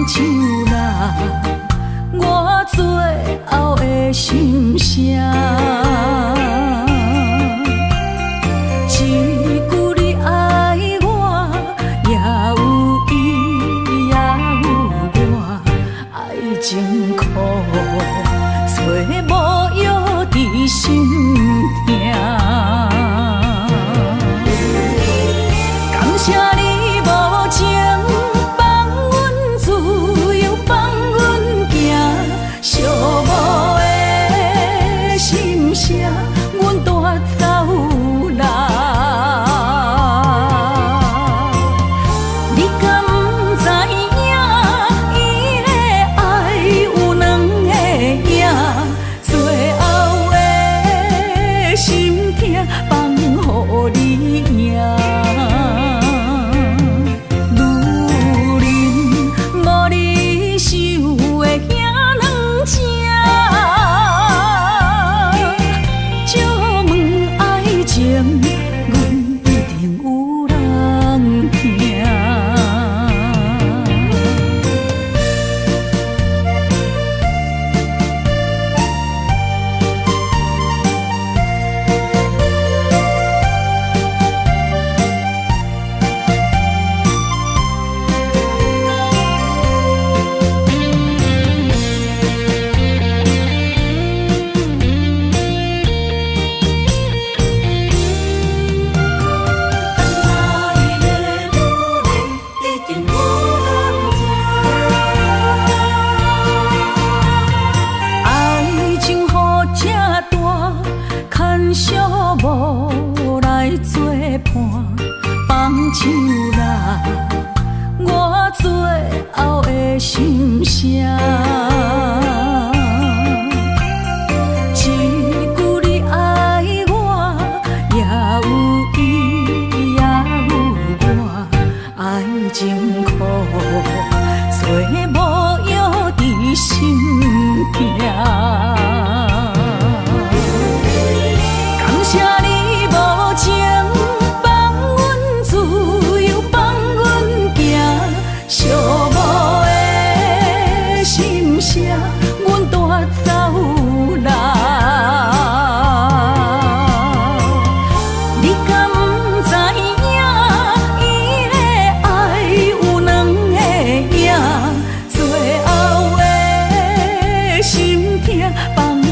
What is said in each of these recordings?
手啦，我最後的心聲。一句你愛我，也有伊，也有我，愛情苦，找無藥治心疼。感謝你無情，放阮自由，放阮行，寂寞的心聲，阮帶走啦。你敢知影？伊的愛有兩个影，最後的心疼放予你贏。女人無你想的遐軟情，借問愛情，阮一定有人疼。等來的女人一定有人疼。愛情予這大，牽寂寞來作伴，放手啦，我最後的心聲。一句你愛我，也有伊，也有我，愛情苦，找無藥治心疼。感謝你無情，放阮自由，放阮行，寂寞的心聲，阮帶走啦。你敢知影？伊的愛有兩個影，最後的心疼放予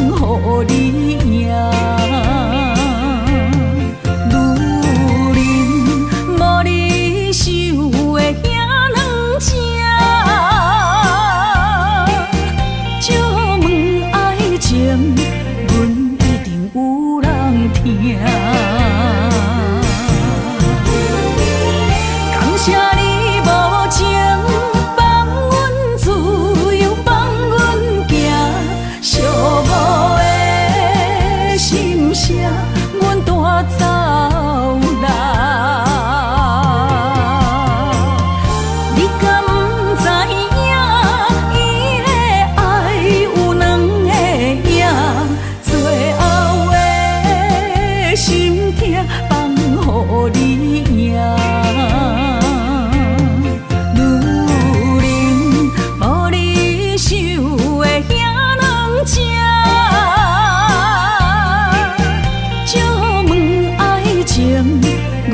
你贏。女人無你想的遐軟情，借問愛情，阮一定有人疼。感謝你無情，放阮自由，放阮行，寂寞的心聲，阮帶走啦。你敢知影？伊的愛有兩個影，最後的心疼放予你贏。女人無你想的遐軟情，借問愛情，阮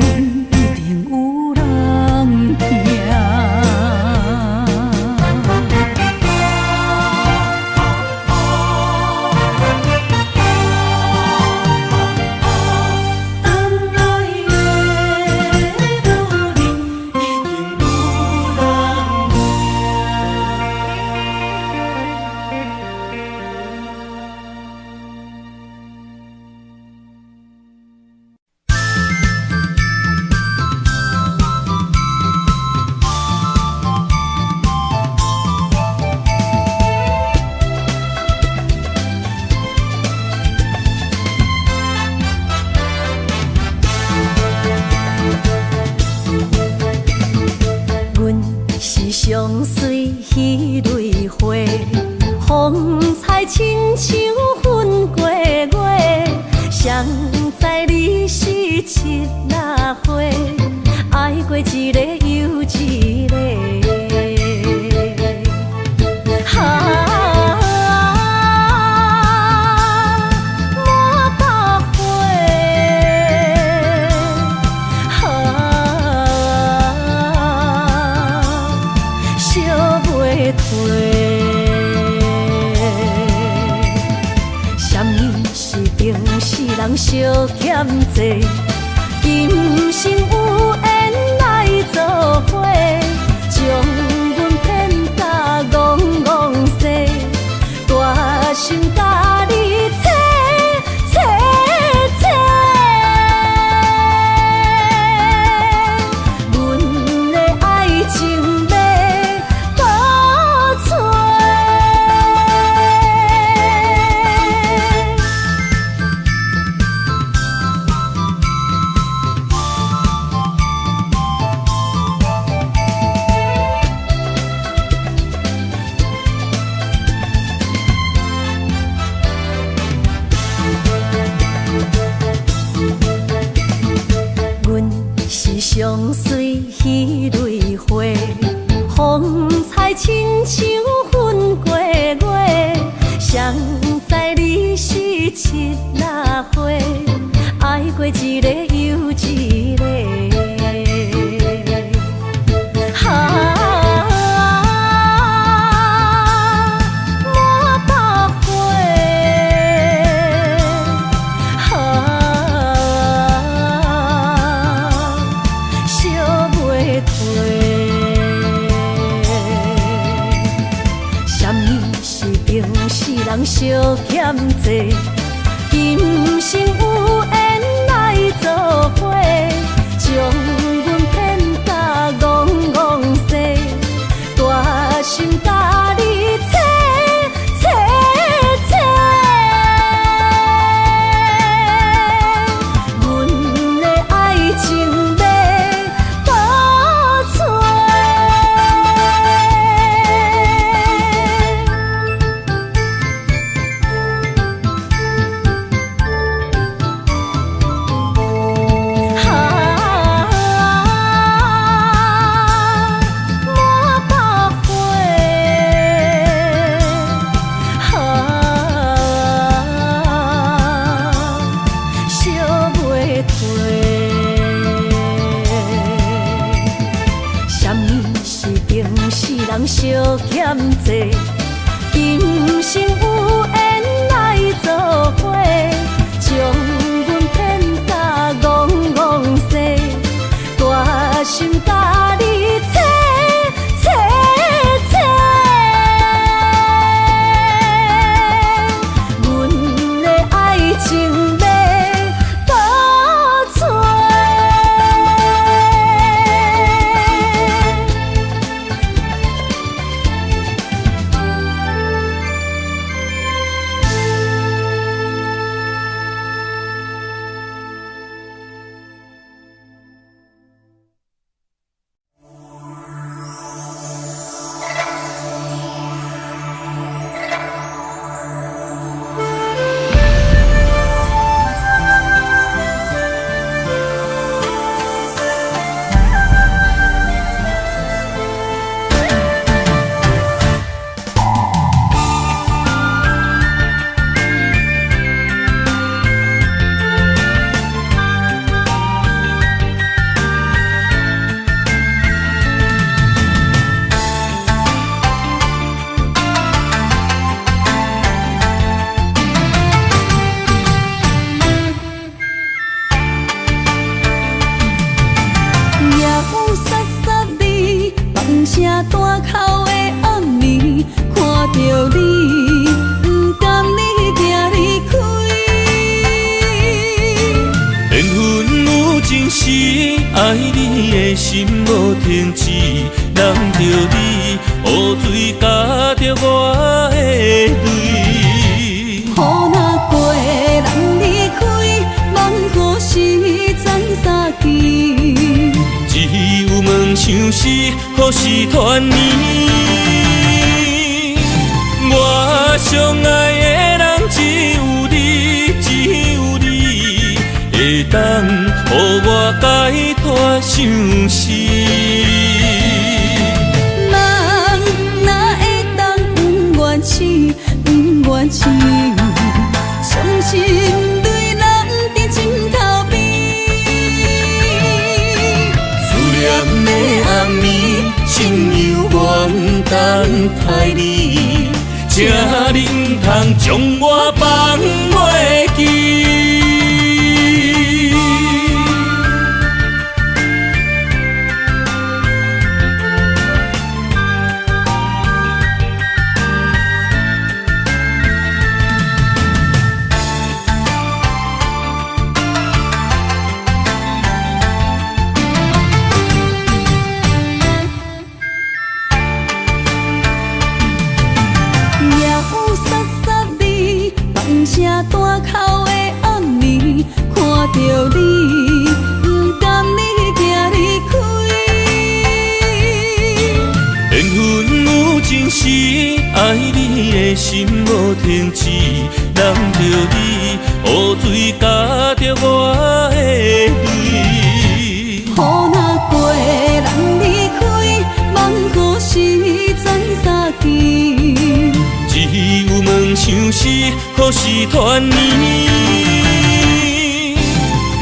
一定有人疼。等來的女人一定有人疼。阮是上媠彼蕊花，風采親像粉過月。誰知你是七仔花，愛過一个又一个。相欠債，今生有緣來做伙，將阮騙甲戇戇踅，大心共你切切切。阮的愛情欲倒揣。阮是上媠彼蕊花，風采親像粉過月，誰知你是七仔花，愛過一个又一个。啊，滿腹花，啊，燒袂褪。啥物是情死人相欠債？今生有緣來做伙，將阮騙甲戇戇踅，大心共你切切切。阮的愛情欲倒揣。啊，滿腹花，啊，燒袂褪。啥物是情死人相欠債？今生有緣來做伙，將阮騙甲戇戇踅，大心共你切切切。阮的愛情欲倒揣。夜雨潲潲你，放声大哭的暗暝，看著你，不甘你行离开。緣分有情時，愛你的心無停止，攬著你，雨水咬著我的淚。雨若過，人離開，夢何時再相見？只有問相思，何時團圓？我上愛的人只有你，只有你，會當予我解脫相思。夢哪會當不願醒，不願醒，傷心淚淋佇枕頭邊。思念的暗暝，心猶原等待你，請你毋通將我放袂記。心無停止，攬著你，雨水咬著我的淚。雨若過，人離開，夢何時再相見？只有問相思，何時團圓？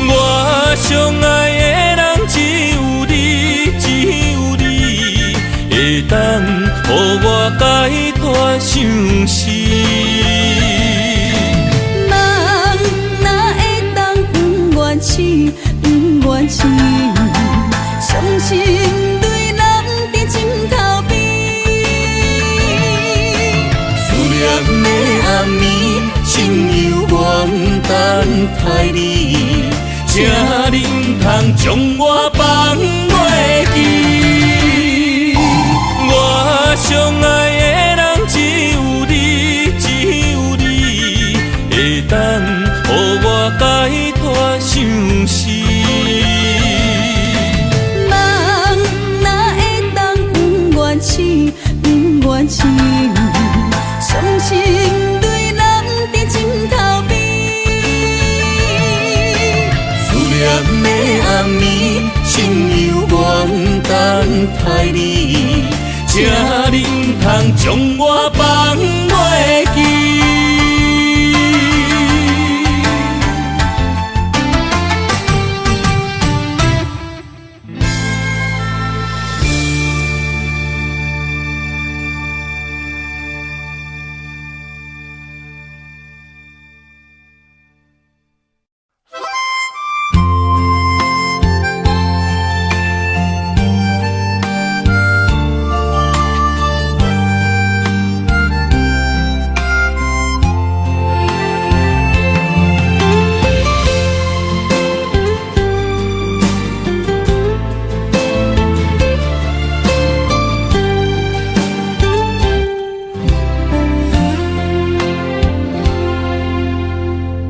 我上愛的人只有你，只有你，會當予我解脫相思。夢哪會當不願醒，不願醒，傷心淚淋佇枕頭邊。思念的暗暝，心猶原等待你，請你毋通將我放袂記。我上愛的人只有你，只有你，會當予我解脫相思。夢哪會當不願醒，不願醒，傷心淚淋佇枕頭邊。思念的暗暝，心猶原等待你，請你毋通將我放袂記。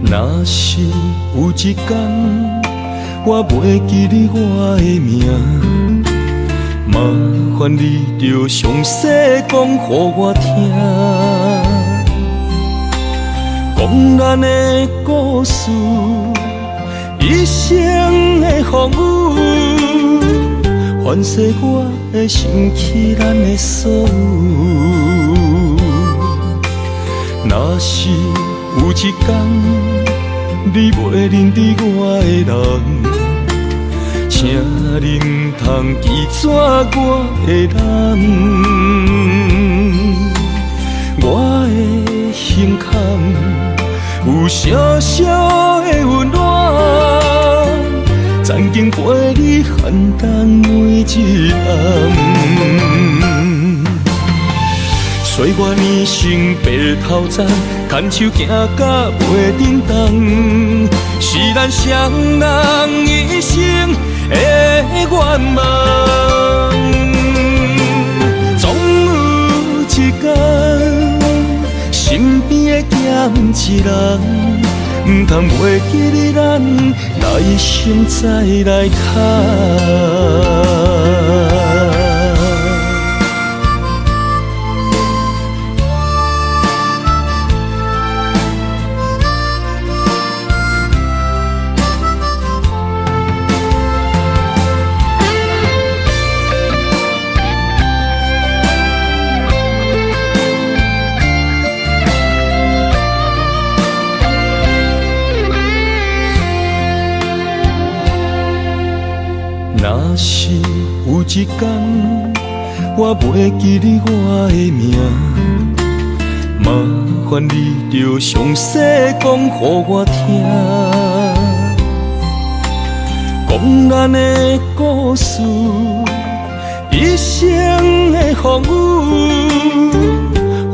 若是有一天，我袂記得我的名，麻煩你著詳細講予我聽，講咱的故事，一生的風雨，凡世我會想起咱的所有。若是有一天，你袂認得我的人，請你毋通記住我的人。我的胸坎有小小的溫暖，曾經陪你寒冬每一暗。歲月年成白頭鬃，牽手行甲袂振動，是咱雙人一生的願望。總有一天，身邊會減一人，毋通袂記得咱來生再來牽。若是有一天，我袂記得我的名，麻煩你著詳細講予我聽，講咱的故事，一生的風雨，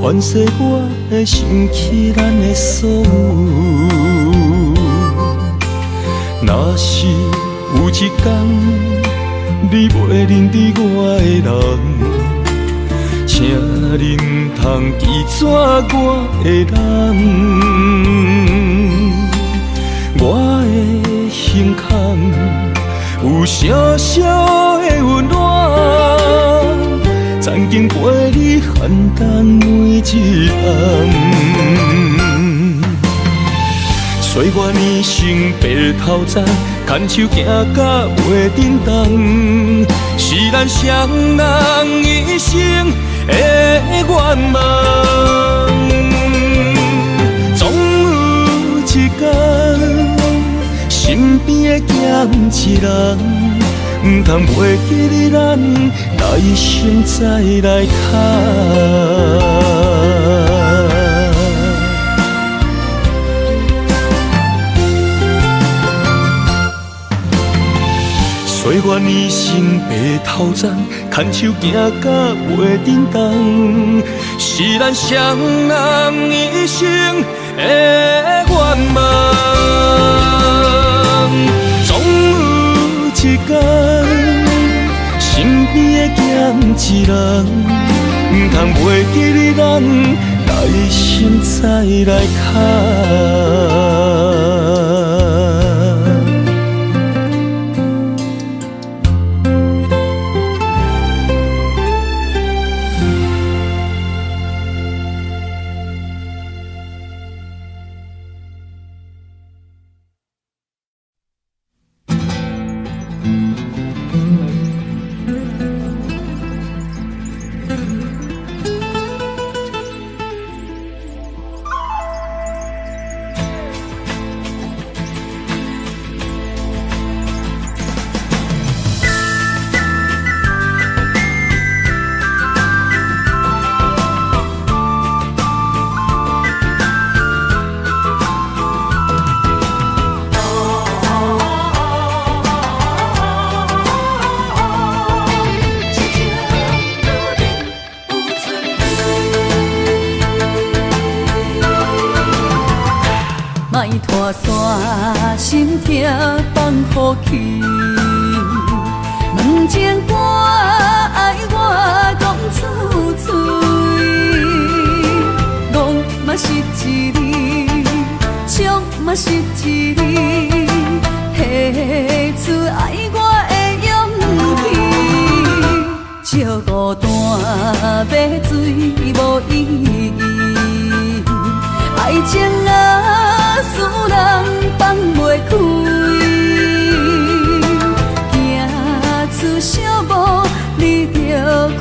凡世我會想起咱的所有。若是有一天，你袂認得我的人，請你毋通記住我的人。我的胸坎有小小的溫暖，曾經陪你寒冬每一暗。歲月年成白頭鬃，牽手行甲袂振動，是咱雙人一生的願望。總有一天，身邊會減一人，毋通袂記得咱來生再來牽。歲月年成白頭鬃，牽手行甲袂振動，是咱雙人一生的願望。總有一天，身邊會減一人，毋通袂記得咱來生再來牽。莫拖線，心痛放予去。問情歌愛我講出嘴，戇嘛是一字，笑嘛是一字，提出愛我的勇氣。借孤單買醉無意義，愛情啊，使人放袂開，行出小步，你就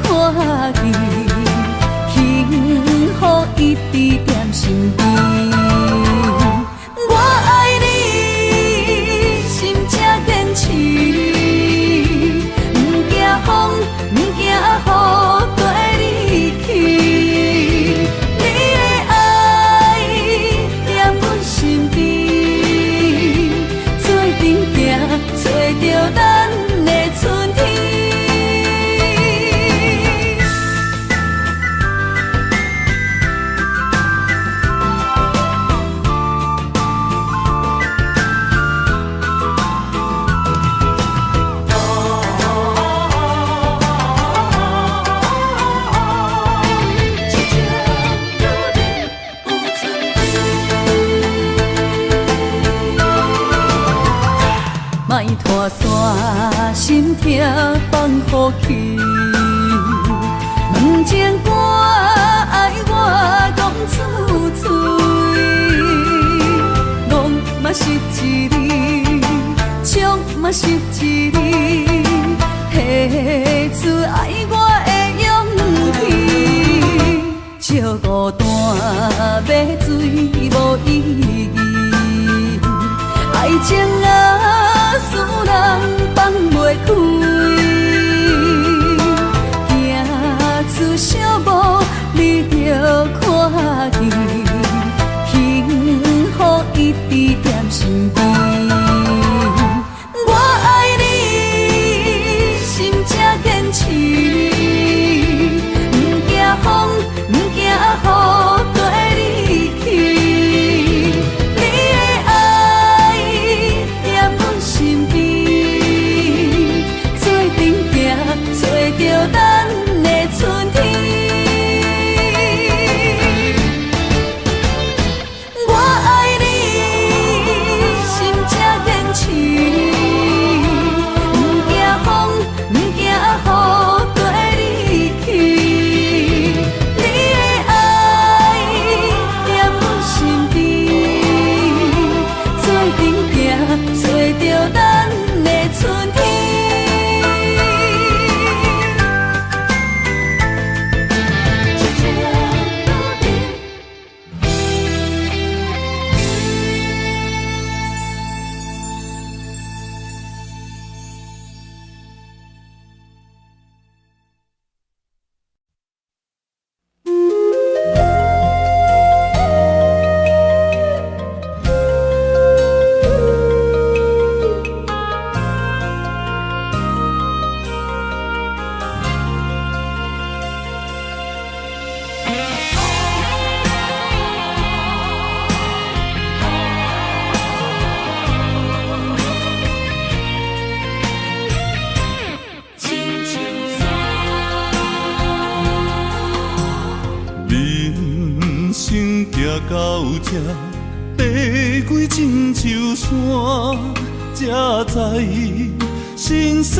看見，幸福一直踮身邊。我愛你，心才堅持，毋驚風，毋驚雨，綴你去。你的愛踮阮身邊，做陣行，揣著咱的春天。莫拖線，心痛放予去。問情歌愛我講出嘴，戇嘛是一字，笑嘛是一字，提出愛我的勇氣。借孤單買醉無意義，愛情啊，使人放袂開，行出小步，你就看見，幸福一直踮身邊。我愛你，心才堅持，毋驚風，毋驚雨，綴你去。你的愛踮阮身邊，這，爬過親像山，才知神仙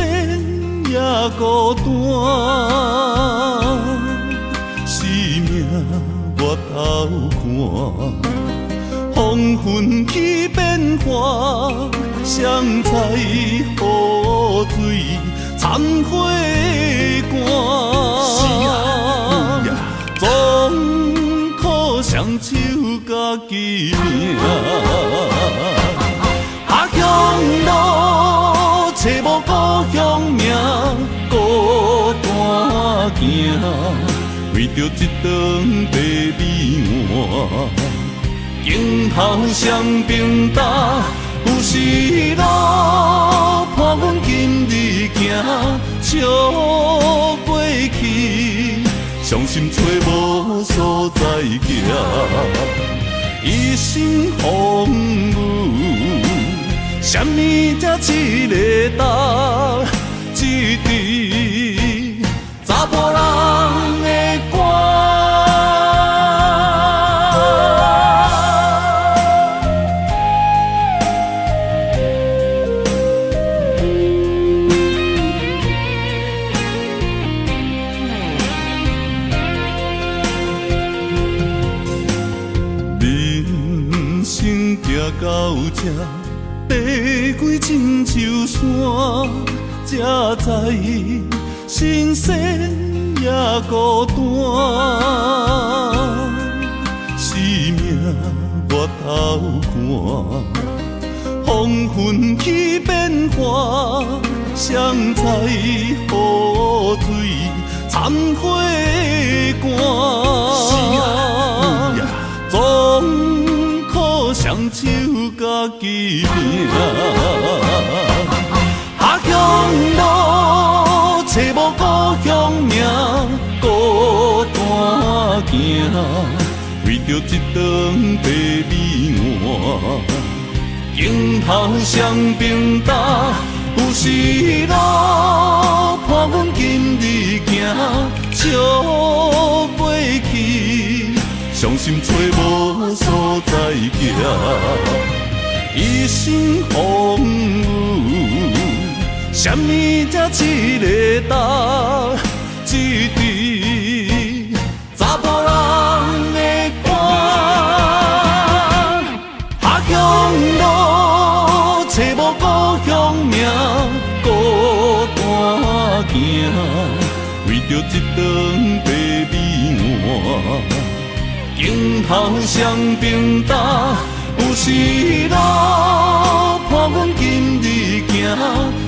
也孤單。生命我头看，風雲起變化，誰知雨水摻火乾。總可雙手家己命。下鄉路揣無故鄉名，孤單行，為著一頓白米碗，鏡頭雙平擔，有時路伴阮今日行，笑過去，傷心揣無所在行，一生風雨，啥物才一个担，一支查埔人的歌。人生行到這，爬過親像山，才知神仙也孤單。生命我头看，風雲起變化，誰知雨水摻火乾。總可雙手家己命。下鄉路揣無故鄉名，孤單行，為著一頓白米碗，鏡頭雙平擔，有時路伴阮今日行，笑過去，傷心揣無所在行，一生風雨，啥物才一个担，一支查埔人的歌。下鄉路揣無故鄉名，孤單行，為著一頓白米碗，鏡頭雙平擔，有時路伴阮今日行，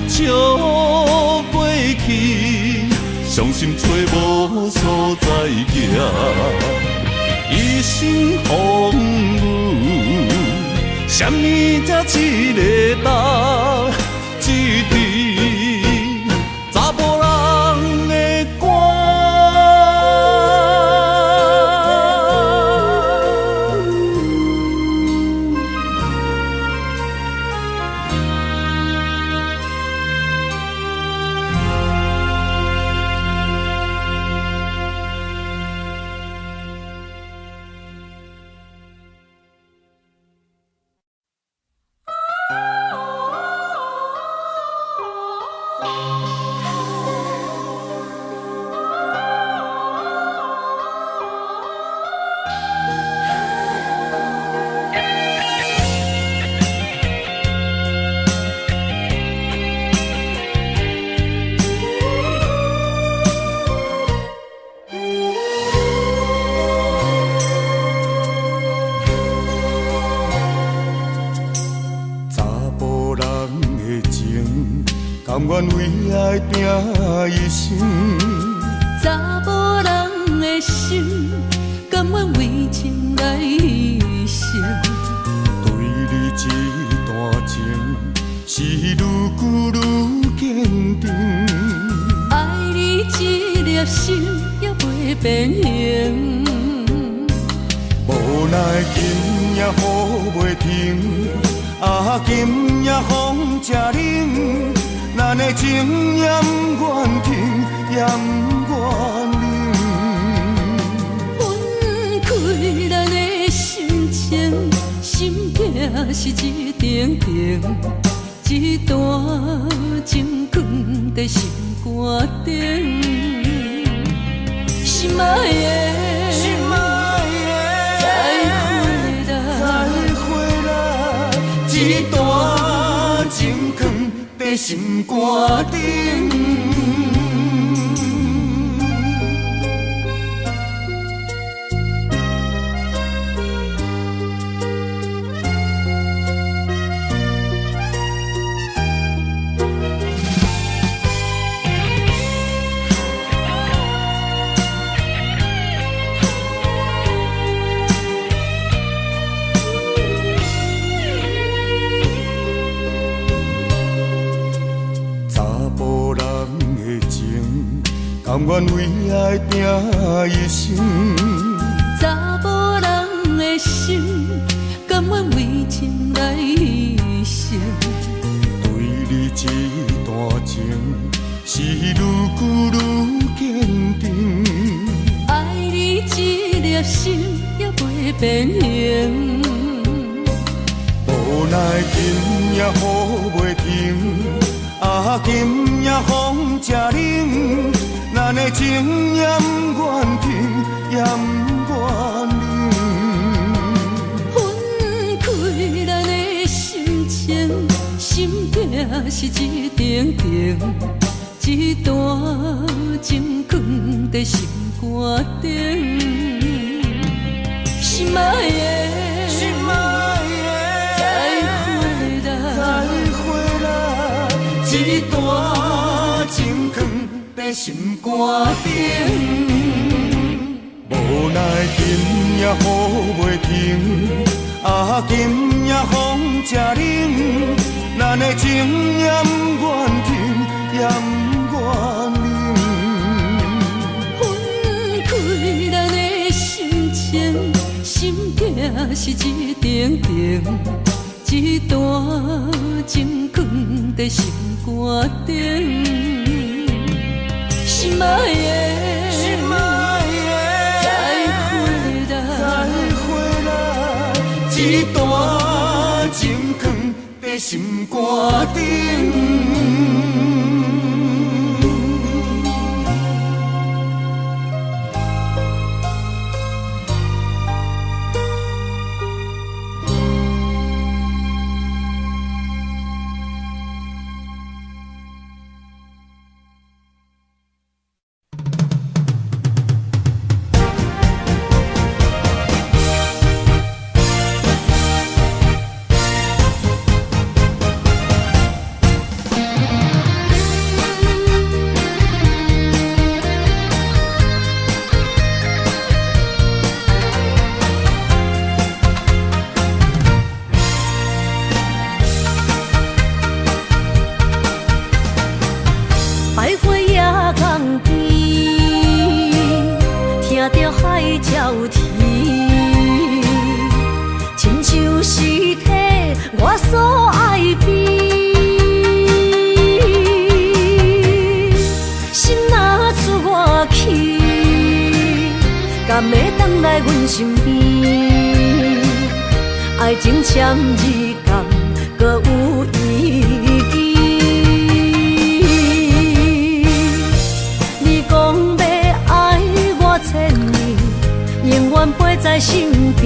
笑過去，傷心揣無所在行，一生風雨，啥物才一个担，一支查埔人的歌。查埔人的情，甘願為愛拼一生。查埔人的心，甘願為情來犧牲。對你這段情，是愈久愈堅定。愛你這粒心也袂變形。無奈今夜雨袂停，啊，今夜風正冷，咱的情也毋願停，也毋願冷。分開咱的心情，是一定定，一段情囥佇心肝顶。心爱的，心爱的，再会啦，再会啦，这段情囥佇心肝顶。查埔人的情，甘愿为爱拼一生。查某人的心，甘愿为情来牺牲。对你这段情，是愈久愈坚定。爱你这粒心也袂变形。无奈今夜雨袂停，啊，今夜风正冷，咱的情也毋愿停，也毋愿冷。分开咱的心情，心定是一定定，这段情囥佇心肝顶。心爱的，心爱的，再会啦，再会啦，这段情囥佇心肝顶。无奈今夜雨袂停，啊，今夜风正冷，咱的情也毋愿停，也毋愿冷。分开咱的心情，心定是一定定，这段情囥佇心肝顶。心爱的，心爱的，再会啦，再会啦，这段情囥佇心肝顶。百花野江边，听著海鸟啼，亲像是替我所爱悲。心若出外去，敢会转来阮身边？爱情签字敢阁有意义？你讲欲爱我千年，永远陪在身边。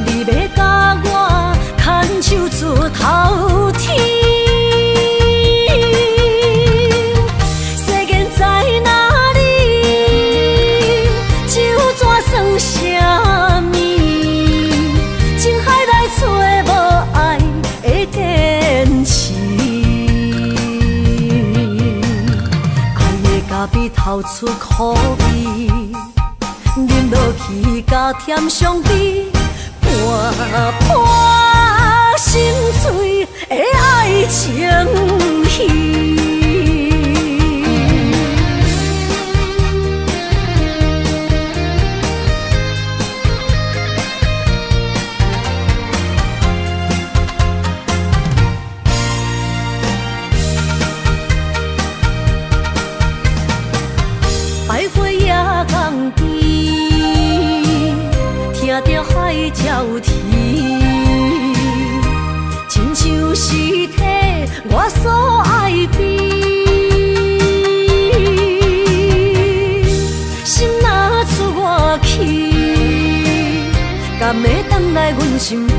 你欲共我牵手出头天，世间在哪里？酒怎算啥物？情海内找无爱的坚持。爱的咖啡透出苦味，饮落去加添伤悲，半破心碎的爱情戏。百花野江边，听著海愛才有甜，親像是替我所愛比。心若出外去，敢會轉來阮身邊？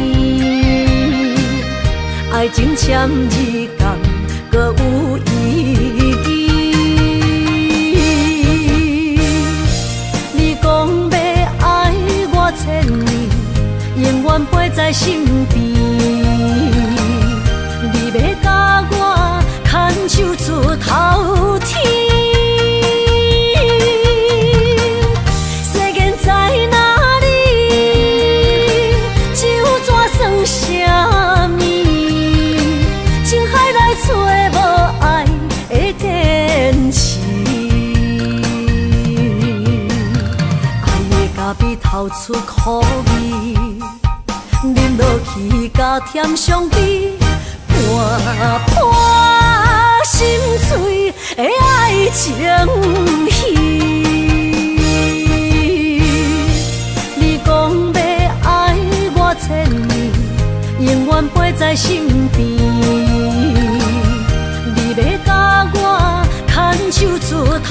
愛情簽字敢閣有意義？你講欲愛我千年，永遠陪在身邊。你欲共我牽手出頭天。世間在哪裡？酒怎算啥物？情海內找無愛的堅持，愛的咖啡透出苦味，啉落去甲甜相比，破破心碎的愛情戲。你講欲愛我千年，永遠陪在身邊。你欲共我牽手出頭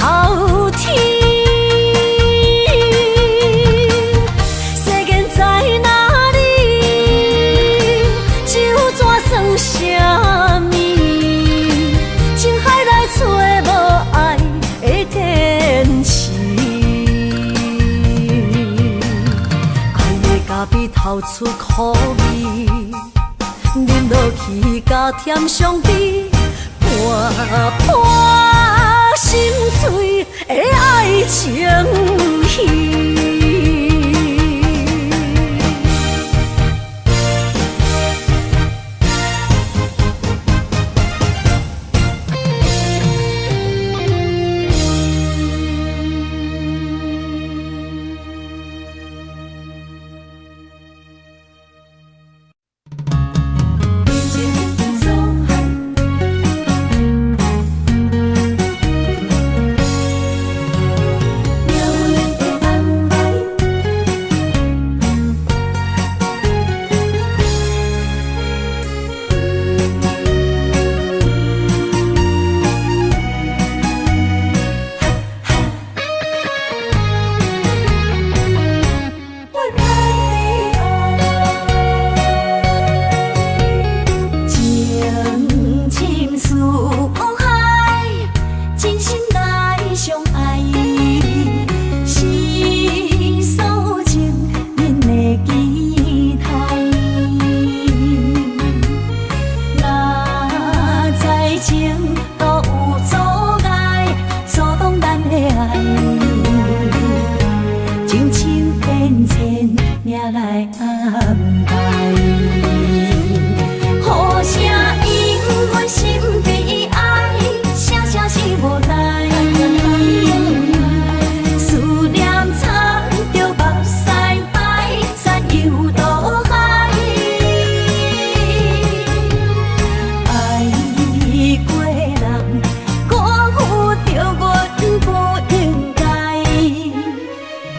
天。世間在哪裡？酒怎算啥物？情海內找無愛的堅持，愛的咖啡透出苦味，啉落去甲甜相比，破破心碎的愛情戲。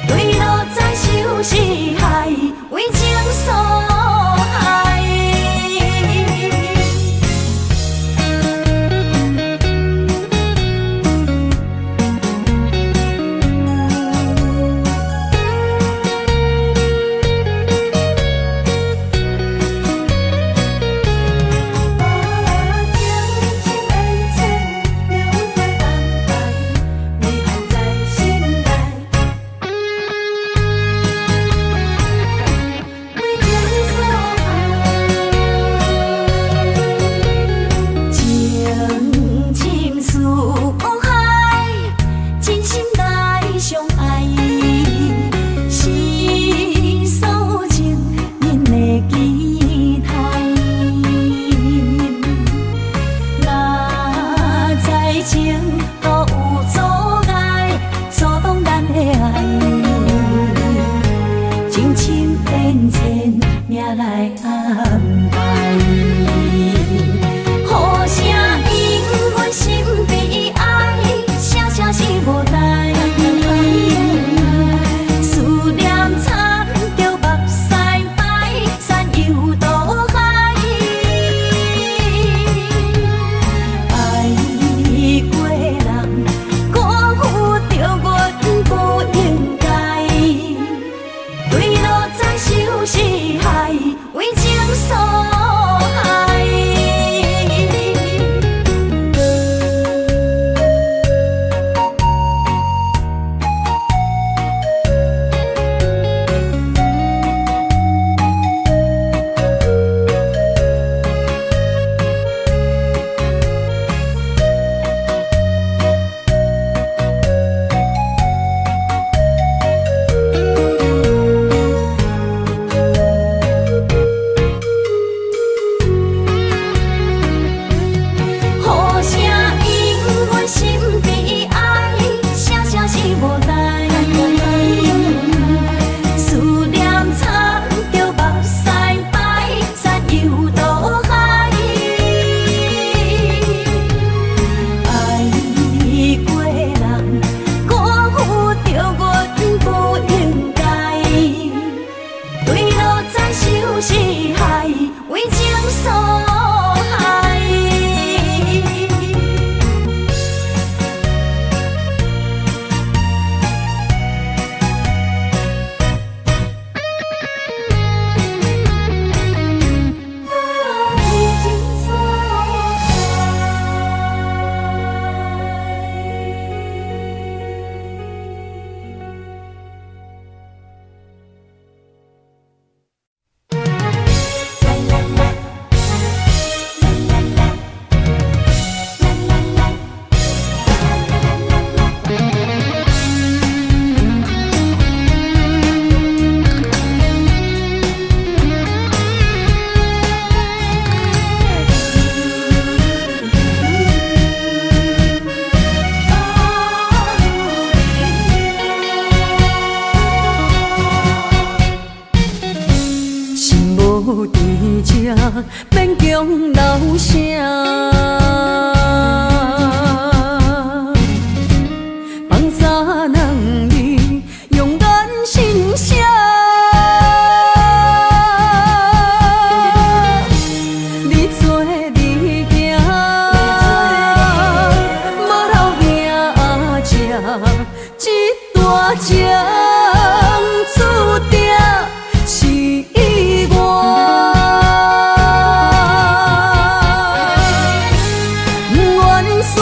對落在相思海，為情所害。四海，為情所害。為情所害。心無佇這，勉強留聲。放三兩字，用眼神寫。你做你行，無留名這，這段情注定是意外。不願散，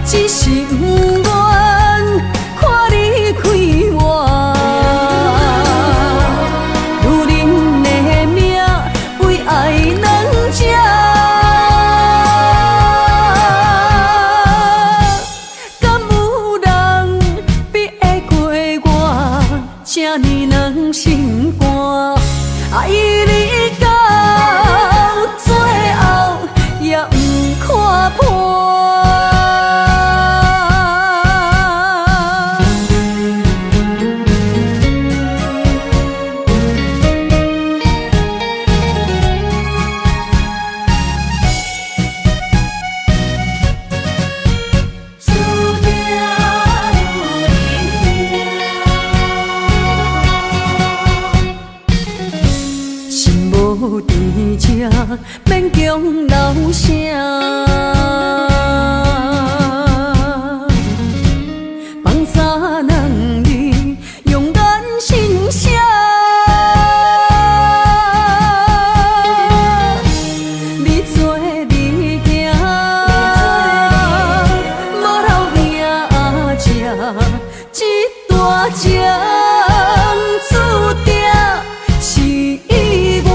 只是不願看你快活。女人的命，為愛兩者。敢有人比會過我？這呢軟心肝，愛你到最後也毋看破。注定有你。心無佇這，勉強留聲。放三兩字，用眼神寫。你做你行，無留名這，這段情注定是意外。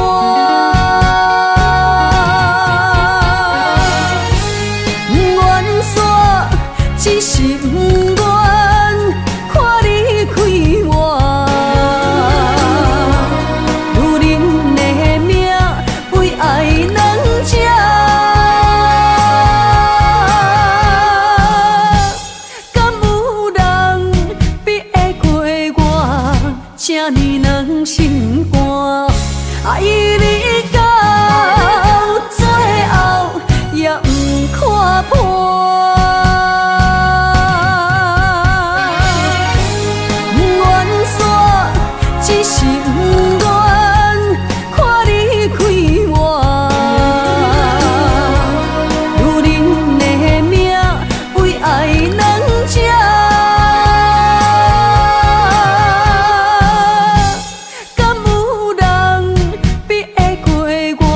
不願散，只是不願看你快活。女人的命，為愛兩者。敢有人比會過我？這呢軟心肝，愛你到最後也毋看破。不願散，只是不願看你快活。女人的命，為愛兩者。敢有人比會過我？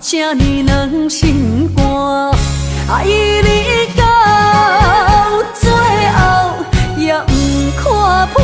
這呢軟心肝，愛你到最後也毋看破。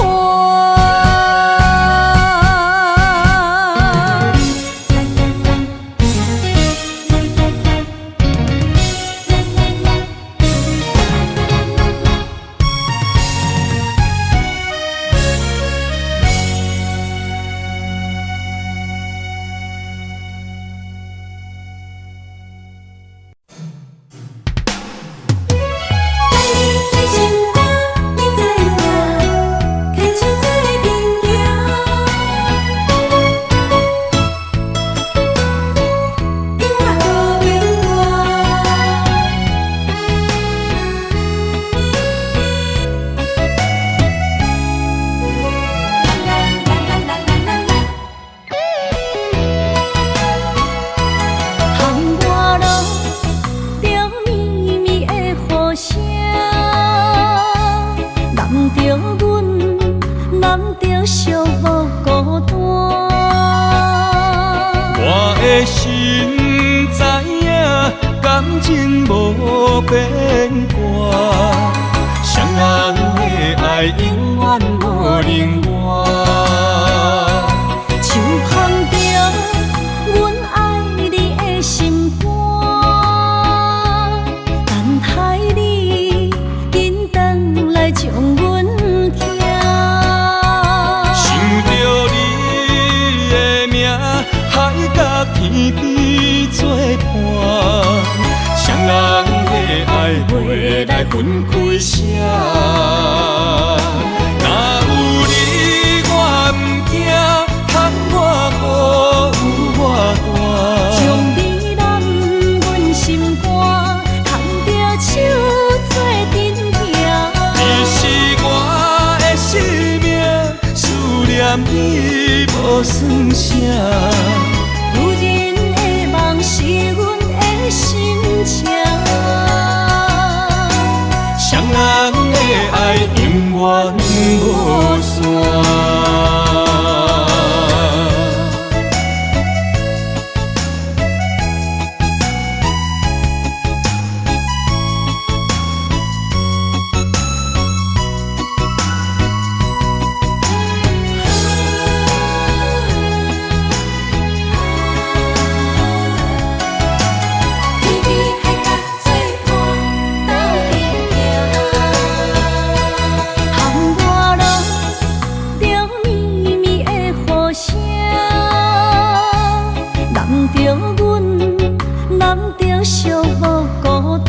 感情無變卦。雙人的愛永遠無能換。手捧著阮愛你的心肝，等待你緊轉來將阮疼。想著你的名，海角天邊做伴。雙人的愛袂來分開捨。若有你我毋驚，窗外雨有偌大。將你攬阮心肝，牽著手做陣行。你是我的生命，思念你無算啥。女人的夢是阮的心情。雙人的愛永遠無散。天邊海角做伴，鬥陣行。窗外落著绵绵的雨聲，攬著阮，攬著寂寞孤單。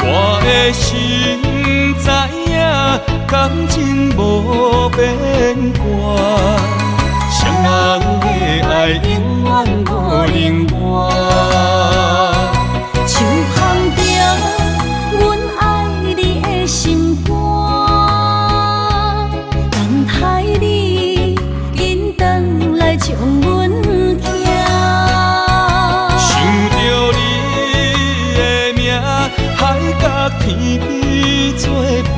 我的心知影，感情無變卦。雙人的愛永遠無能換。手捧著阮愛你的心肝，等待你緊轉來將阮疼。想著你的名，海角天邊做伴。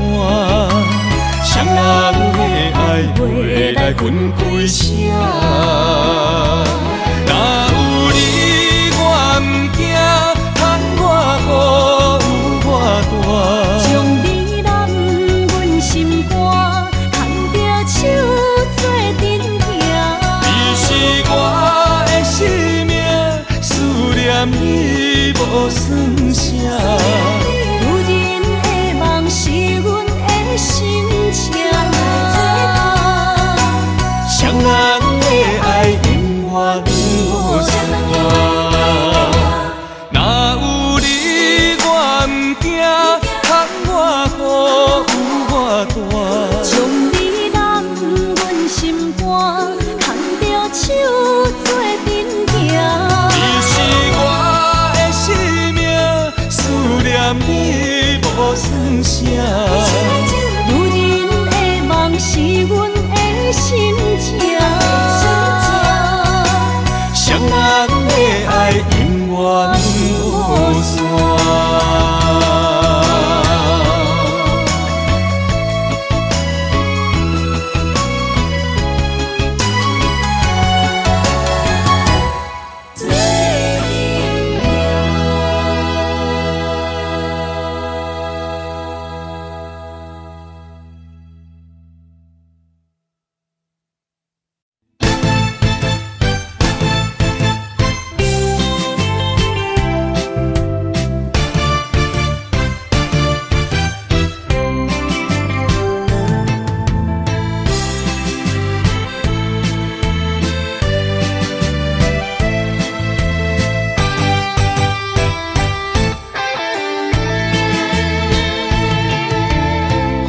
雙人的愛袂來分開捨。若有你我毋驚，窗外雨有偌大。將你攬阮心肝，牽著手做陣行。你是我的生命，思念你無算啥。女人的夢是阮的心情。雙人的愛永遠無散。若有你我毋驚，窗外雨有偌大。將你攬阮心肝，牽著手做陣行。你是我的生命，思念你無算啥。女人的夢是阮的心情。雙人的愛永遠無散。做阵行。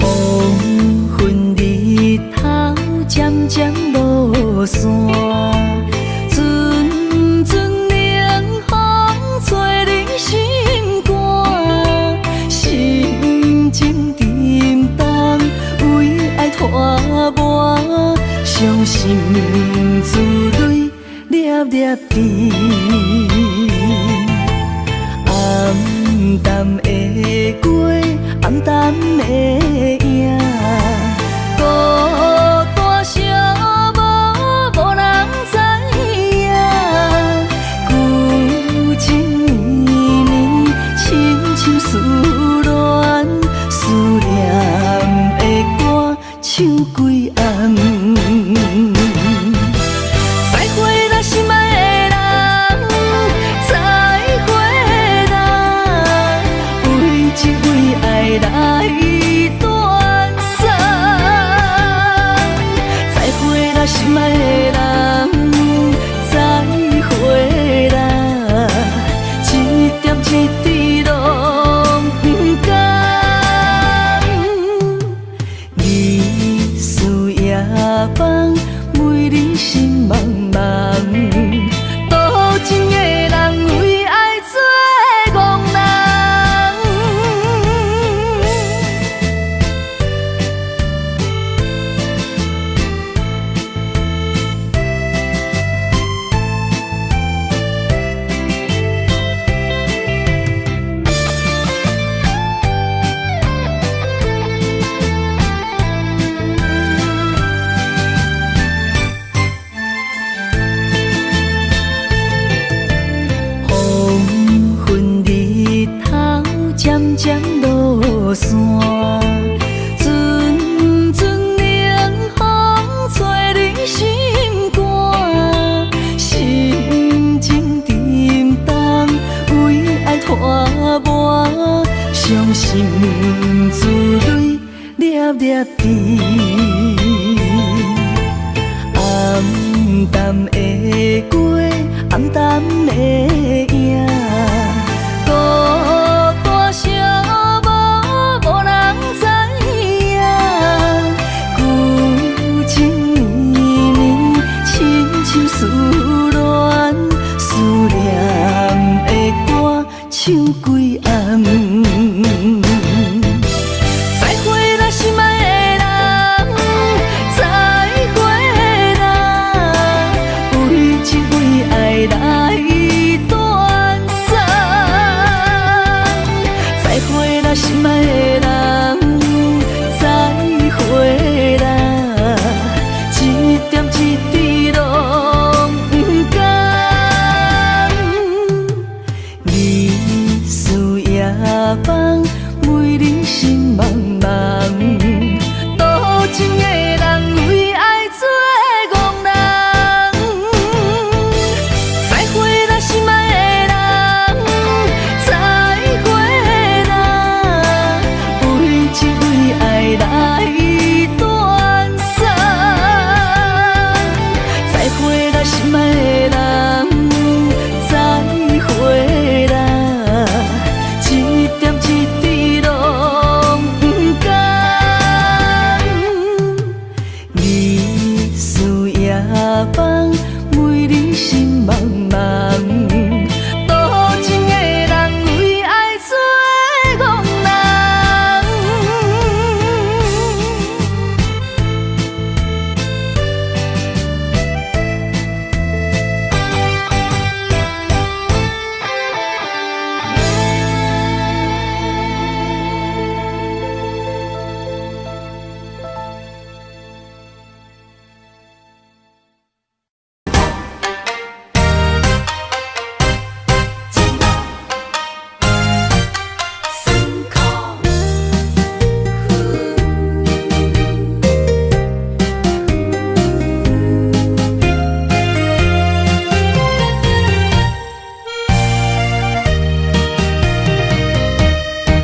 黃昏日頭漸漸落山，陣陣冷風吹恁心肝，心情沉重，為愛拖磨，傷心珠淚粒粒滴。暗淡的街，暗淡的影，孤單寂寞無人知影，舊情的人，再會啦，一點一滴攏毋甘。日思夜夢，為你心茫茫。多情的人為愛做戇人。黃昏日頭漸漸落山，陣陣冷風吹你心肝，心情沉重，為愛拖磨，傷心珠淚粒粒滴。暗淡的過，暗淡的影，孤單寂寞無人知影。舊情綿綿，深深思戀，思念的歌唱規暗。再會啦，心愛的人，再會啦，為情為愛來斷送。再會啦，心愛的人，再會啦，一點一滴攏毋甘。日思夜夢，為你心茫茫。多情的人為愛做戇人。再會啦，心愛的人，再會啦，為情為愛來斷送。再會啦，心愛的人，再會啦，一點一滴攏毋甘。日思夜夢，為你心茫茫。多情的人為愛做戇人。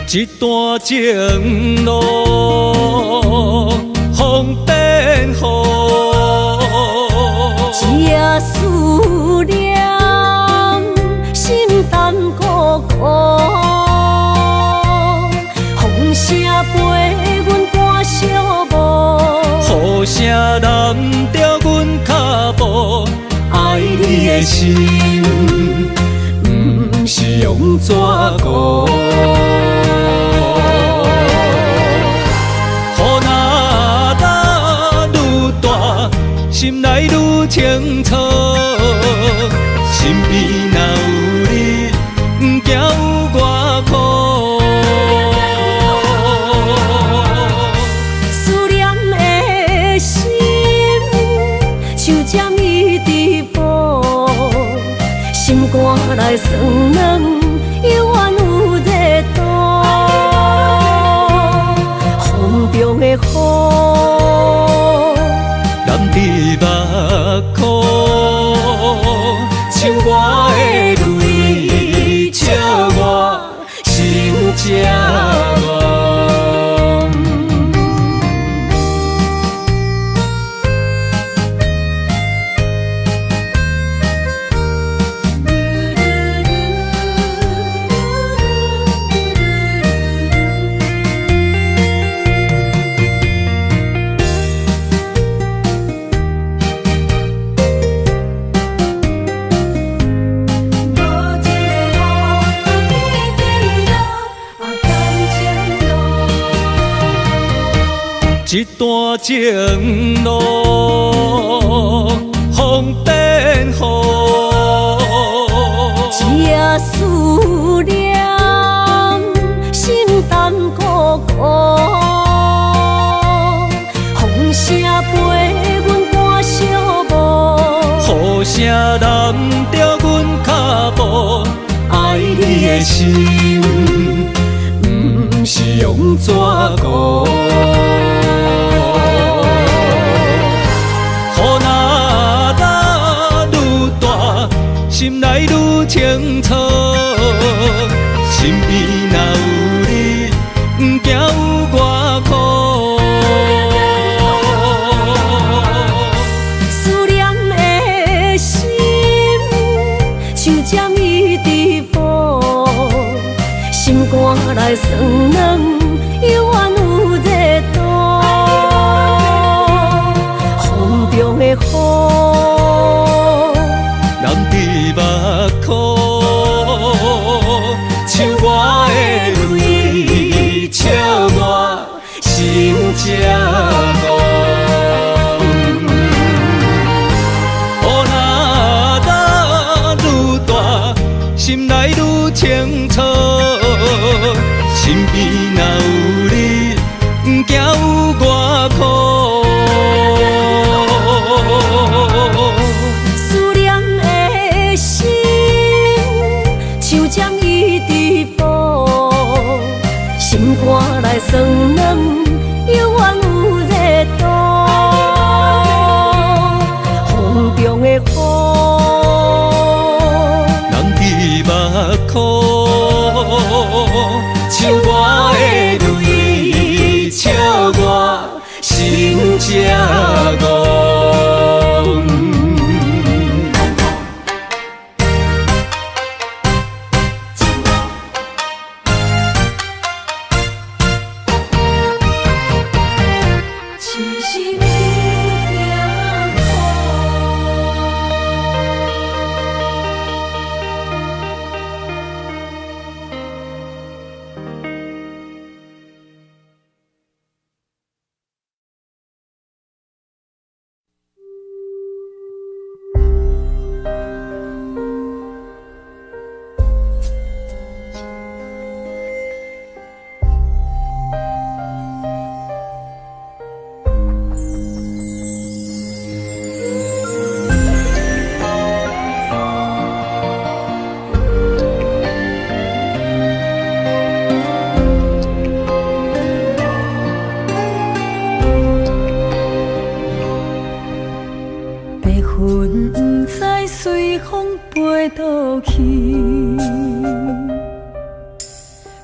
一段情路，風變雨，一夜思念，心淡孤孤。風聲陪阮趕小步，雨聲攔著阮跤步，愛你的心，毋是用紙糊。雨若落愈大，心內愈清楚。身邊若有你，毋驚有偌苦。思念的心，像針一直補，心肝內酸軟，猶原有熱度。風中的雨，染伫目眶，像我的淚，笑我心這戇。這段情路風變雨。這思念心淡孤孤，風聲陪阮趕寂寞，雨聲淋著阮跤步，愛你的心，毋是用紙糊。雨若落愈大，心內愈清楚。身邊若有你，毋驚有偌苦。思念的心，像針伊直補，心肝內酸軟，猶原有熱度。風中的雨，淋佇目眶，像我的淚，笑我心這戇。雨若落愈大，心內愈清楚。身邊若有你，毋驚有偌苦。思念的心，像針伊直補，心肝內酸軟，猶原有熱度。風中的雨，淋佇目眶，像我的淚，笑我心這戇。一生命苦。白云不知隨風飛倒去，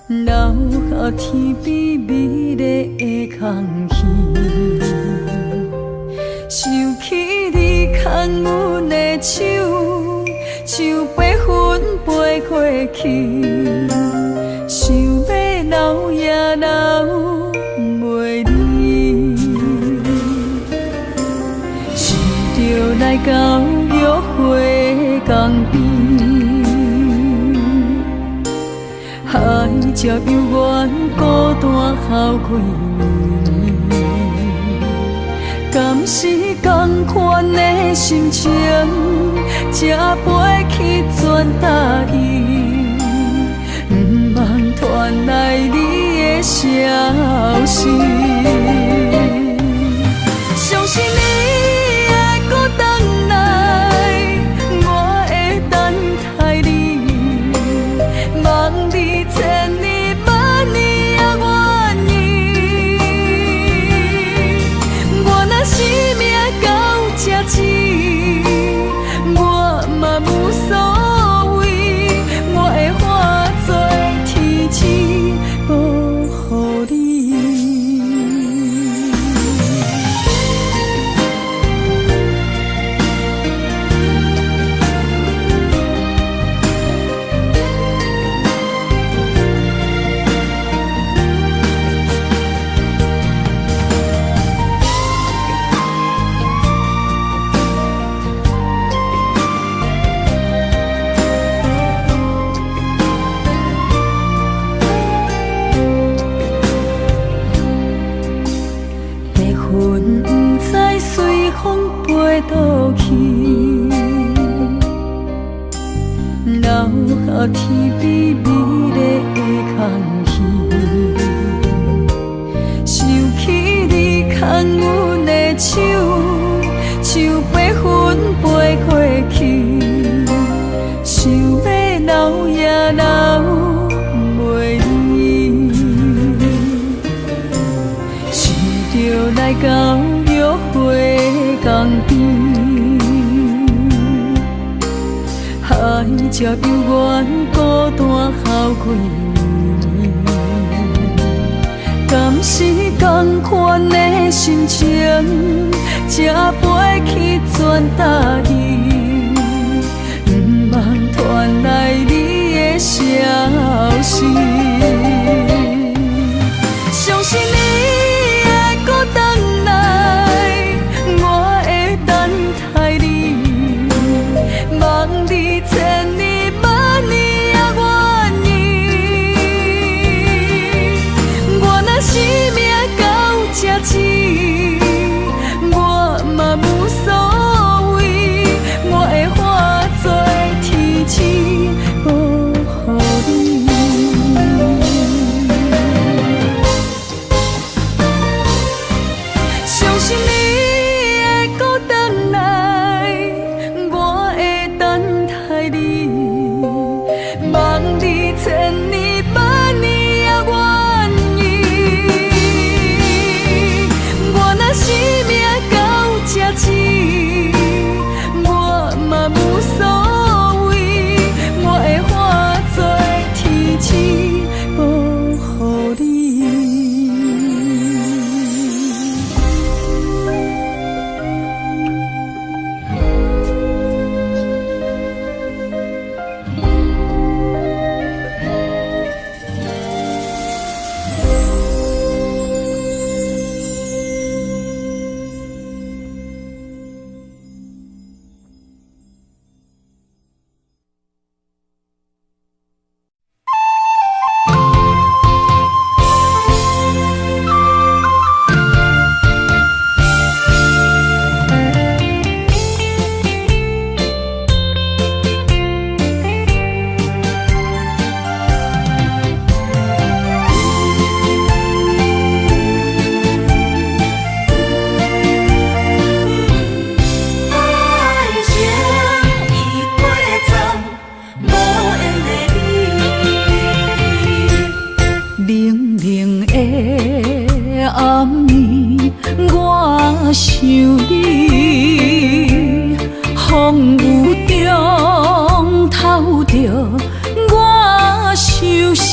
留下天邊美麗的空隙。想起你牽阮的手，像白雲飛過去，想欲留也留袂離。想著來到約會江邊，海角猶原孤單好幾暝。敢是仝款的心情，才飛去全台意，毋茫傳來你的消息。相信你會閣轉來，我會等待你，望你千年萬年也願意。我若生命到這止，我嘛無所謂，我會化作天使保護你。去，留下天边美丽的空隙。想起你牵阮的手，像白云飞过去，想欲留也留袂住。想著來到玉花江邊，海潮犹原孤單好幾暝。敢是仝款的心情，才飛去全台伊，毋茫傳來你的消息。相信你會閣轉來，我會等待你，望你千年萬年也願意。我若生命到這止，我嘛無所謂，我會化做天使保護你。相信你會閣轉來，我會等待你，望你千年萬年也願意。我若生命到這止，我嘛無所謂，我會化做天使保護你。愛情已過站，無緣的你。冷冷的暗暝，我想你，風雨中透著我相思，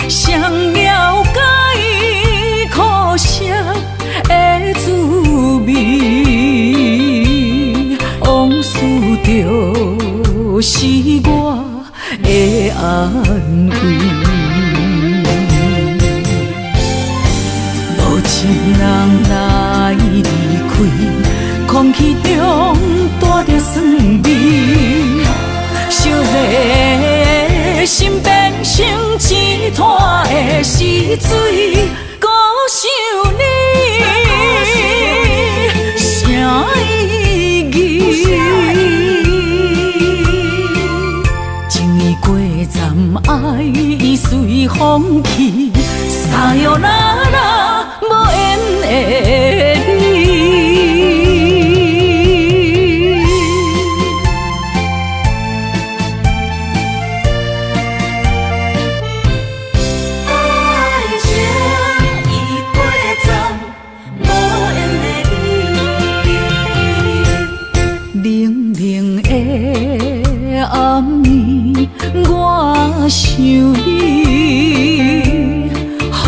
誰了解苦澀的滋味？往事就是我的安慰。無情人來離開，空氣中帶著酸味，燒熱的心變成一灘的死水，閣想你，啥意義？情已過站，愛已隨風去，撒哟那拉，無緣的你。愛情已過站，無緣的你。冷冷的暗暝，我想你，風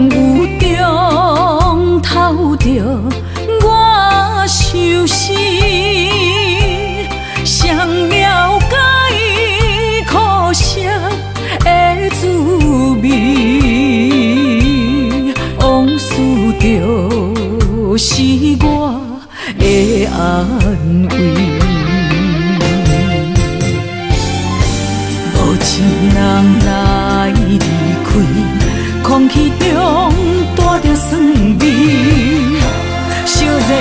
雨中透著我相思，誰了解苦澀的滋味？往事就是我的安慰。無情人來離開，空氣中帶著酸味，燒熱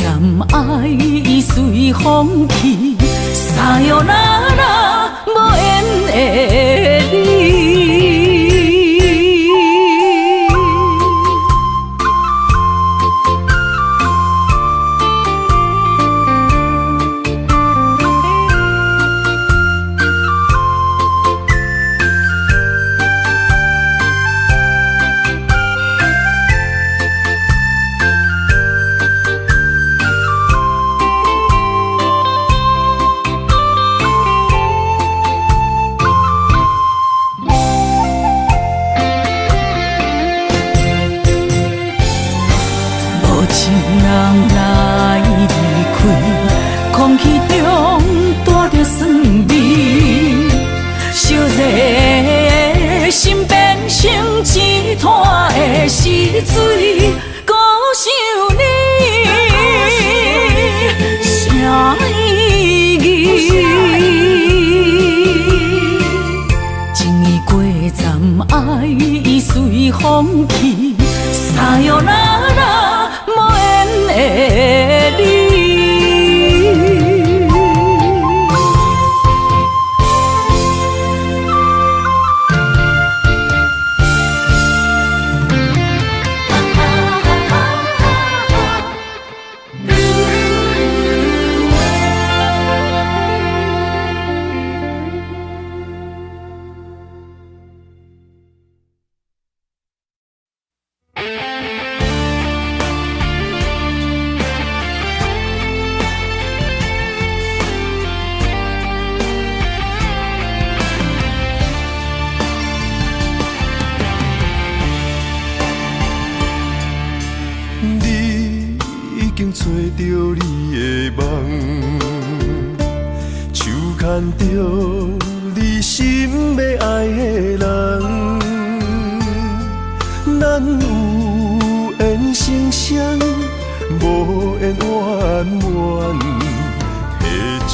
站愛已隨風去，さよなら無緣的你。無情人來離開，空氣中帶著酸味，燒熱的心變成一灘的死水，孤想你，啥意義？情已過站，愛已隨風去，さよなら無緣的你。你已經揣著你的夢，手牽著你心欲愛的人，咱有緣成雙，無緣圓滿，退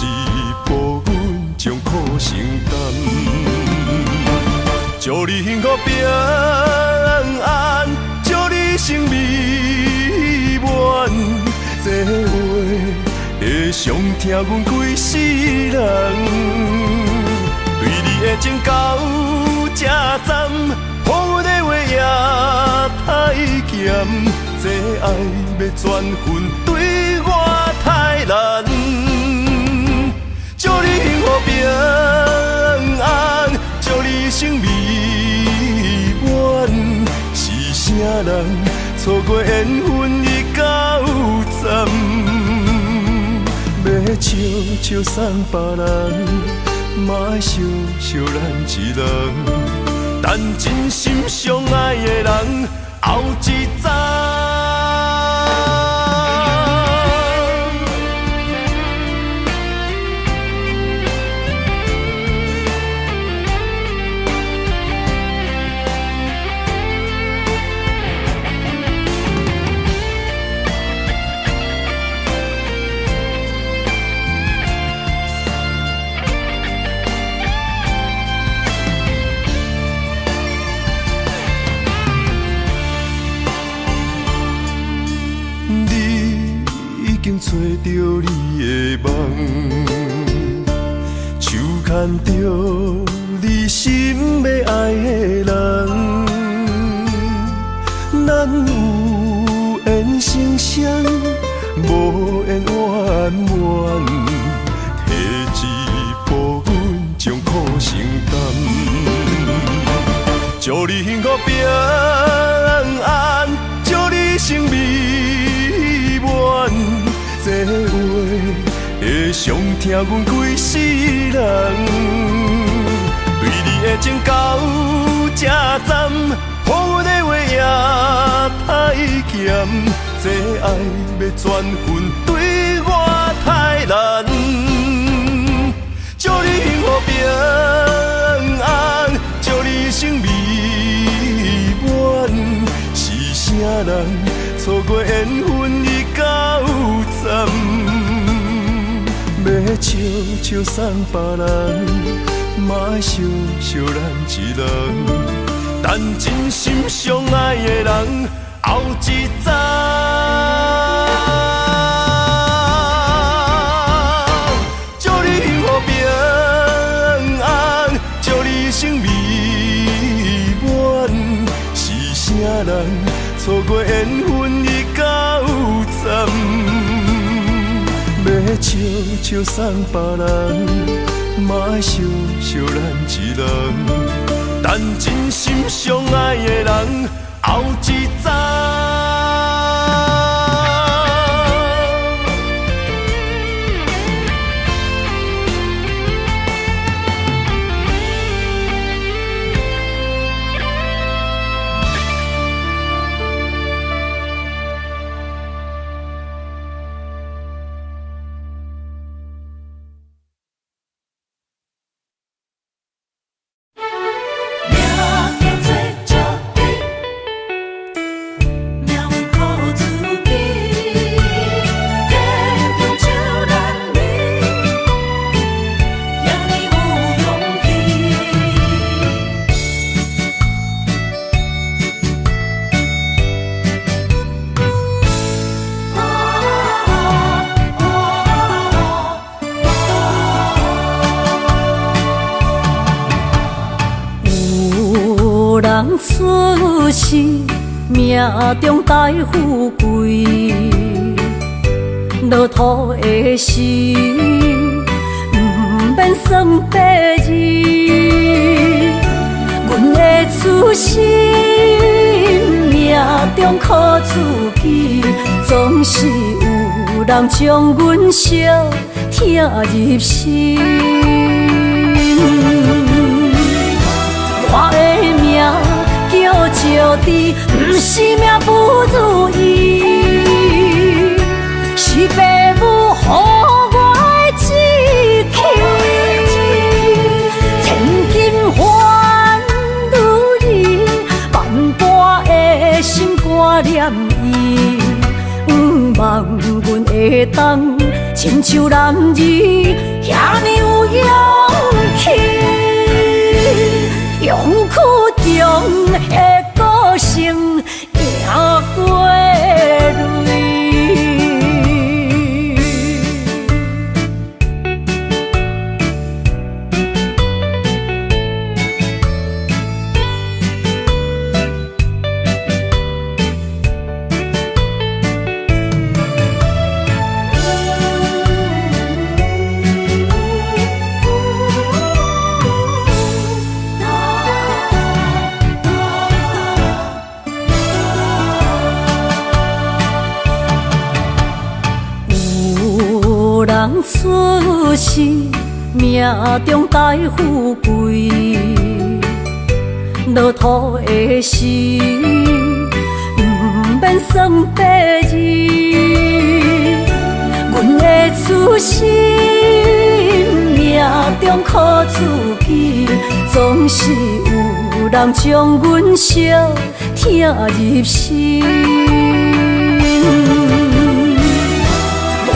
一步阮將苦承擔，祝你幸福平安，祝你生美滿，這話會傷疼阮規世人。對你的情到這站，予阮的話也太鹹，這愛欲轉分對我太難。祝你幸福平安，祝你生美滿，是啥人錯過緣分已到站？欲笑笑送別人，嘛愛惜惜咱一人。等真心相愛的人，後一站。你已經揣著你的夢，手牽著你心欲愛的人，咱有緣成雙，無緣圓滿，退一步阮將苦承擔，祝你幸福平安，祝你生美滿，這話會傷疼阮規世人。對你的情到這站，予阮的話也太鹹，這愛欲轉分對我太難。祝你幸福平安，祝你生美滿，是啥人錯過緣分已到站？欲笑笑送別人，嘛愛惜惜咱一人。等真心相愛的人，後一站。笑笑送別人，嘛愛惜惜咱一人。等真心相愛的人，後一站。出世，命中帶富貴，落土的時，毋免算八字。阮的出身，命中靠自己，總是有人將阮惜疼入心。我的命叫石智，毋是命不如意，是爸母予我的志氣。千金還女兒，萬般的心肝念伊，毋望阮會當親像男兒遐爾有勇氣。勇氣中的個性贏過淚。有人出世，命中帶富貴，落土的時，毋免算八字。阮的出身，命中靠自己，總是有人將阮惜疼入心。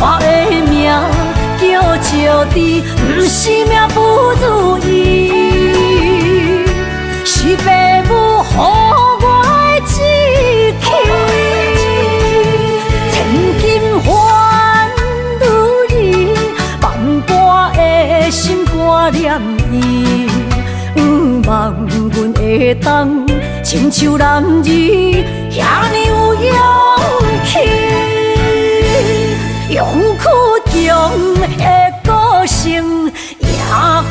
我的命叫石智，毋是命不如意，是爸母予我的志氣。千金還女兒，萬般的心肝念伊，毋望阮會當親像男兒遐爾有勇氣。勇氣中的個性贏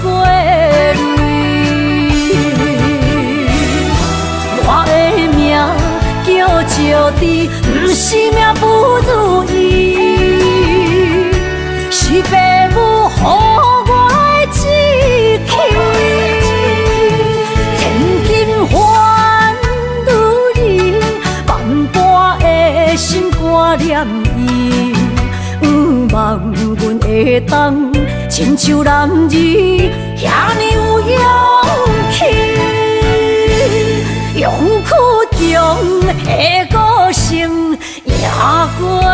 過淚。我的命叫石智，毋是命不如意，是爸母予我的志氣。千金還女兒，萬般的心肝念伊，毋望阮會當親像男兒遐爾有勇氣。勇氣中的個性贏過淚。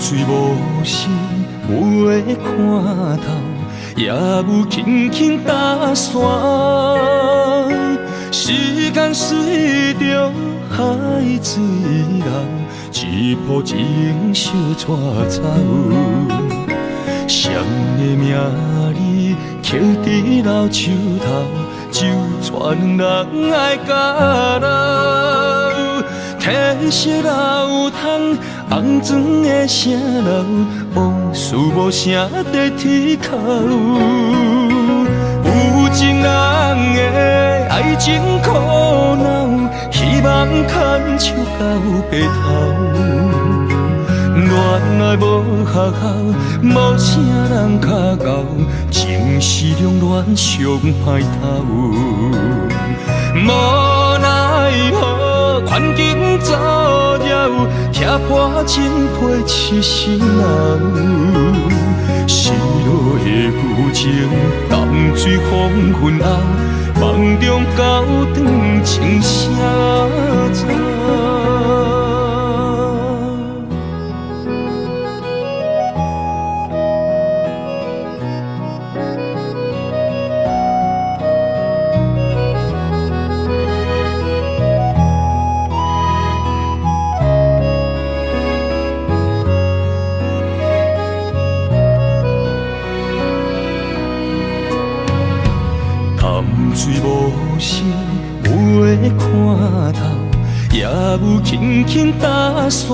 水無声袂看透，夜雾轻轻打散。时间随著海水流，一波情相带走。谁的名字刻伫老树头，酒泉人爱甲老。褪色老窗，红砖的城楼，往事无声在天口。有情人的爱情苦恼，希望牵手到白头。恋爱无学校，无啥人较𠢕，情是两恋上歹头。无奈何环境造了，拆破情皮痴心人。失落的旧情，淡水黄昏后，梦中交转情声走。水无声袂看透，夜雾轻轻打散。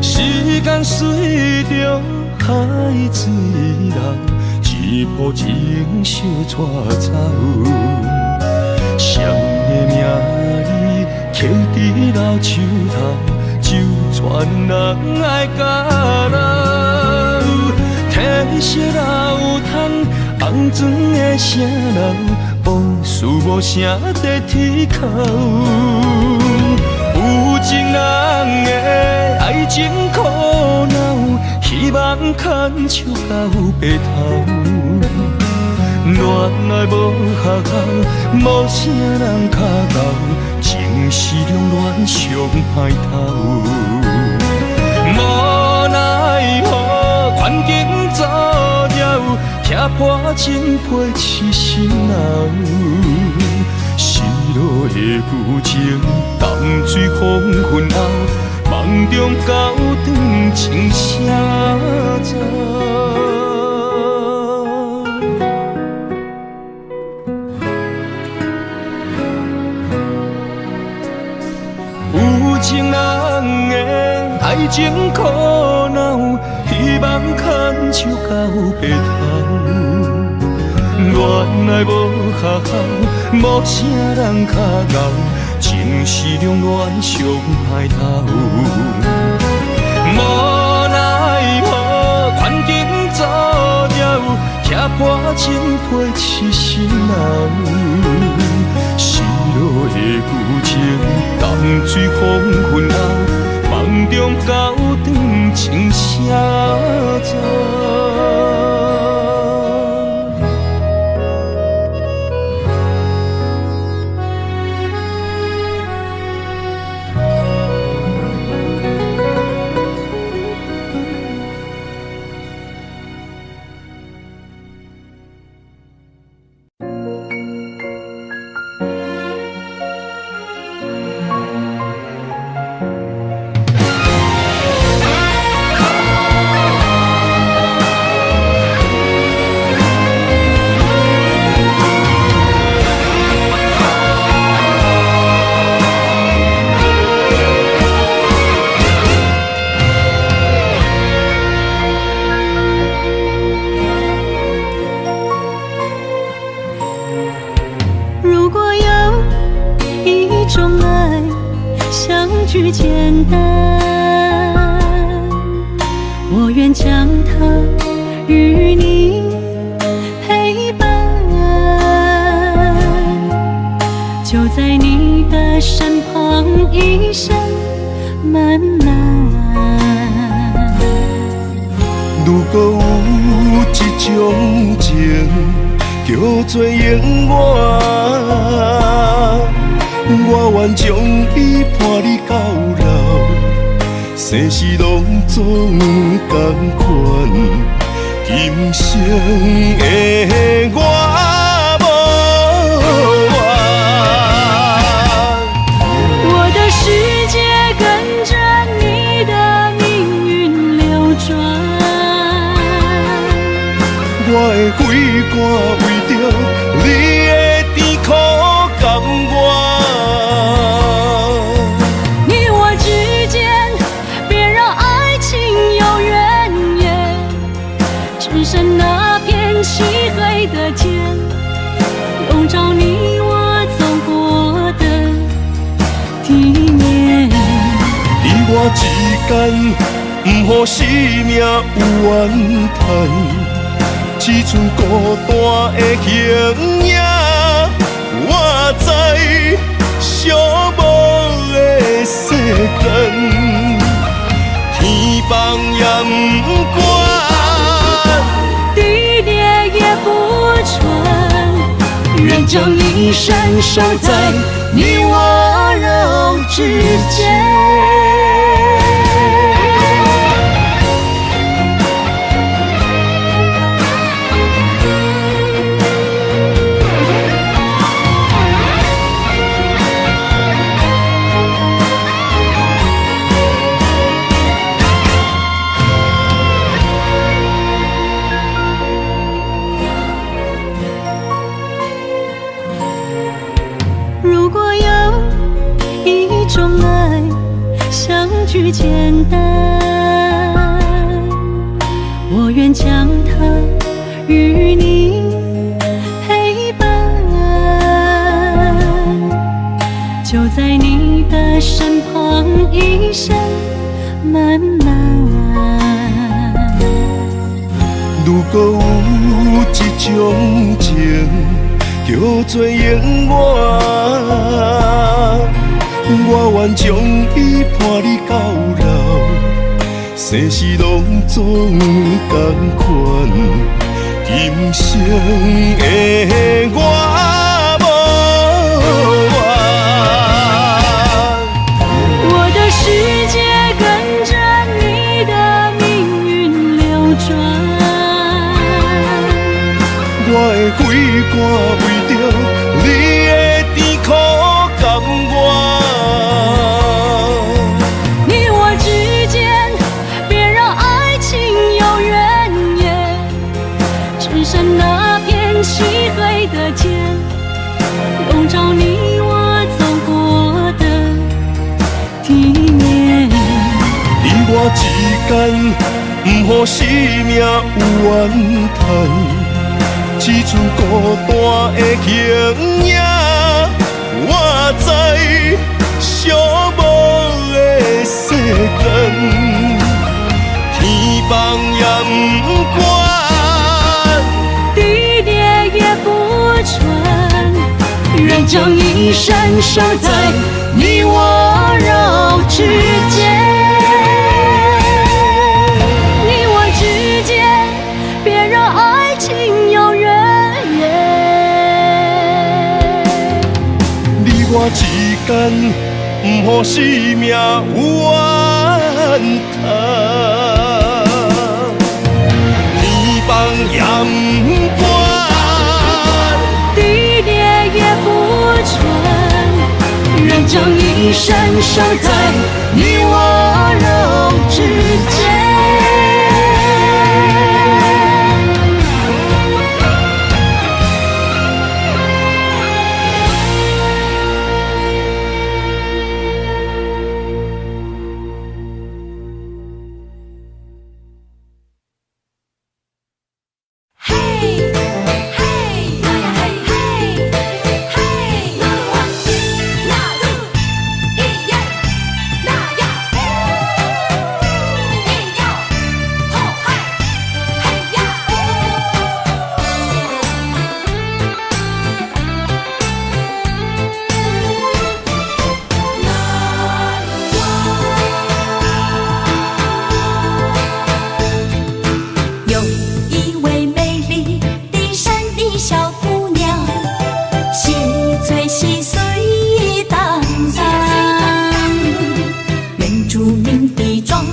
时间随著海水流，一波情相带走。谁的名字刻伫老树头，酒泉人爱甲老。褪色老窗，红砖的城楼，往事无声在天口。有情人的爱情苦恼，希望牵手到白头。恋爱无学校，无啥人较𠢕，情是两恋上歹头。无奈何环境造了，拆破情皮痴心人。失落的旧情，淡水黄昏后，梦中交转情声走。有情人的爱情苦恼，希望牵手到白头。恋爱无学校，无啥人较𠢕，情是两恋上歹头。无奈何环境造了，拆破情皮痴心人。失落的旧情，淡水黄昏后，梦中交转情声走。简单，我愿将它与你陪伴，就在你的身旁，一生漫漫。如果有一种情，叫做永远，我愿将伊伴你到老，生世事攏總仝款，今生的我無怨。我的世界跟着你的命運流轉，我的血肝為著你的甜苦甘願。你我之間，別讓愛情有怨言，只剩那片漆黑的街，籠罩你我走過的體面。你我之間，毋予生命有怨嘆，只剩孤單的形影。我知寂寞的世間，天崩也毋管，地裂也不穿，願將一生守在你我肉之間。如果有一種愛，相聚簡單，我願將它與你陪伴，就在你的身旁，一生漫漫。如果有一種情，叫做永遠，我願將伊伴你到老，世事攏總仝款，今生的我無怨。我的世界跟着你的命運流轉，我的血肝為著你的甜苦甘願。你我之間，別讓愛情有怨言，只剩那片漆黑的街，籠罩你我走過的體面。你我之間，毋予生命有怨嘆，只剩孤單的形影。我知寂寞的世間，天崩也毋管，地裂也不穿，願將一生守在你我肉之間。你我之間，別讓愛情有怨言。你我之間，毋予生命有怨嘆，天崩也毋管，地裂也不穿，願將一生守在你我肉之間。 原住民的裝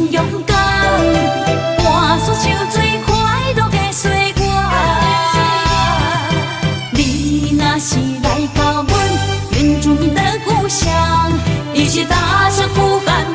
真勇敢，活煞像水快樂的歲月。你若是來到阮原住民的故鄉，一起大聲呼喊。